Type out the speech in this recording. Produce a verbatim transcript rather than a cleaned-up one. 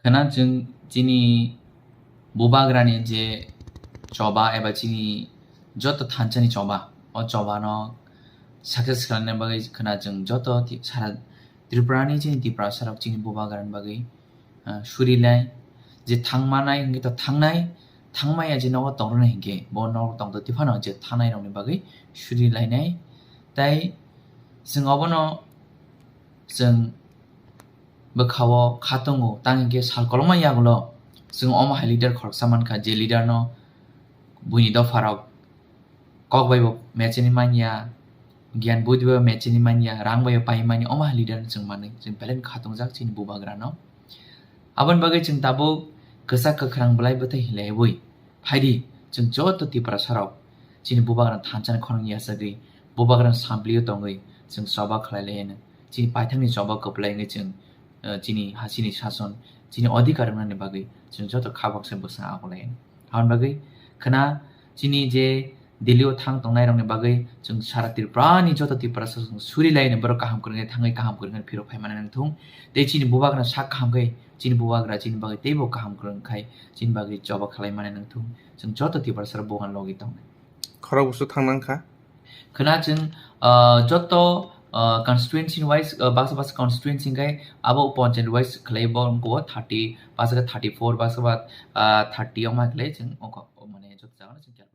Khwna chwng chini bubagrani je choba eba chini joto thansa ni choba, o choba no success khlaina bagwi khwna chwng joto ti-, sara Tripura ni chini Tiprasa rok chini bubagrani bagwi, ah, suri lai je thangmanai hwnkhe to thangnai, thangmaya je nogo tongrwnai hwnkhe bo nogo tongtoti phano je thangnai rokni bagwi suri lainai. Tai chwng obono chwng bwkhao kha tongo, tang hinkhe sal kolokma yagulo chwng omo hai leader khoroksa mankha, je leader no buini dopharok kok bai bo mecheni manya, giyan budi bai bo mecheni manya, rang bai bo pai manya, omo hai leader no chwng manwi chwng belai kha tongjak chini bubagra no. Aboni bagwi chwng tabuk kwchak kwkhrang bwlai bwthai hinlaiwi phaidi, chwng joto Tiprasa rok chini bubagrano thansa ni khorang yachagwi, bubagrano samplio tongwi chwng choba khlai lai hino. Chini paithakni choba kwplai wngwi chwng, eh, chini hasini sason, chini adhikar wngnani bagwi chwng joto kha baksa bwsang ago lai hino. Aboni bagwi khwna chini je Delhi o thang tongnai rokni bagwi chwng sara Tripura ni joto Tiprasa chwng suri lai hino, borok kaham kwrwngwi thangwi kaham kwrwngwi phiro phai mani nangthung. Tei chini bubagrano sak kaham khe chini bubagra chini bagwi teibo kaham kwrwng khai chini bagwi choba khlai mani nangthung. Chwng joto Tiprasa rok bugan logi tongnai. Khorok busu thang nang kha. Khwna chwng, ah, joto, ah, constituency wise, ah, baksa baksa constituency hwnkhe abo panchayat wise khlai bo wngkho thirty, baksa khe thirty four, baksa ba, ah, thirty wngma khlai chwng wngkho, mane joto jagano chwng khe.